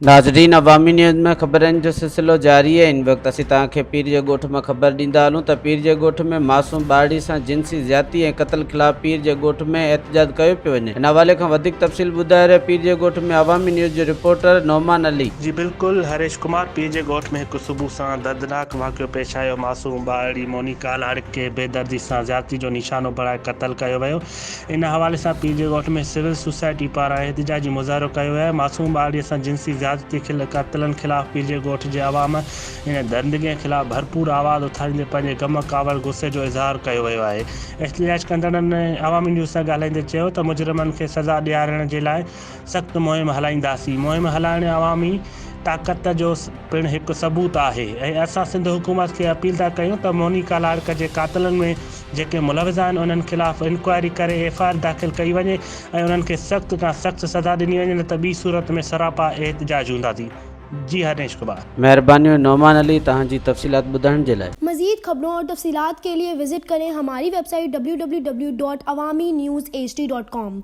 ناظرين عوامي نيوز ۾ خبرن جو سلسلو جاري آهي ان وقت اسين توهان کي پير جي ڳوٺ مان خبر ڏيندا هلون ته پير جي ڳوٺ ۾ معصوم ٻارڙي سان جنسي زيادتي ۽ قتل خلاف پير جي ڳوٺ ۾ احتجاج ڪيو پيو وڃي ان حوالي کان وڌيڪ تفصيل ٻڌائي رهيو پير جي ڳوٺ ۾ عوامي نيوز جو رپورٽر نعمان علي. جي بلڪل هريش ڪمار پير جي ڳوٺ ۾ هڪ صبح سان دردناڪ واقعو پيش آيو معصوم ٻارڙي مونيڪا لاڙڪ کي بيدردي سان زيادتي جو نشانو بڻائي قتل ڪيو ويو ان حوالي سان پير جي ڳوٺ ۾ سول سوسائٽي پاران احتجاجي مظاهرو ڪيو ويو آهي، معصوم ٻارڙي سان جنسي زيادتي قاتلن خلاف پير جي ڳوٺ جي عوام ان درندگين خلاف ڀرپور آواز اٿاريندي پنهنجي غم، ڪاوڙ، غصي جو اظهار ڪيو ويو آهي. احتجاج ڪندڙن عوامي نيوز سان ڳالهائيندي چيو ته مجرمن کي سزا ڏيارڻ جي لاء سخت مهم هلائينداسين، مهم هلائڻ عوامي طاقت جو پڻ هڪ ثبوت آهي ۽ اسان سنڌ حڪومت کي اپيل ٿا ڪيون ته مونيڪا لاڙڪ جي قاتلن ۾ جيڪي ملوث آهن انهن خلاف انڪوائري ڪري ايف I R داخل ڪئي وڃي ۽ انهن کي سخت کان سخت سزا ڏني وڃي نه ته ٻي صورت ۾ سراپا احتجاج هونداسين جي هرنيش ڪمار. مهربانيون نعمان علي توهان جي تفصيلات ٻڌائڻ جي لاء. مزيد خبرون اور تفصيلات کے لئے وزٽ ڪرين ھماري web site www.awamiNewsHD.com.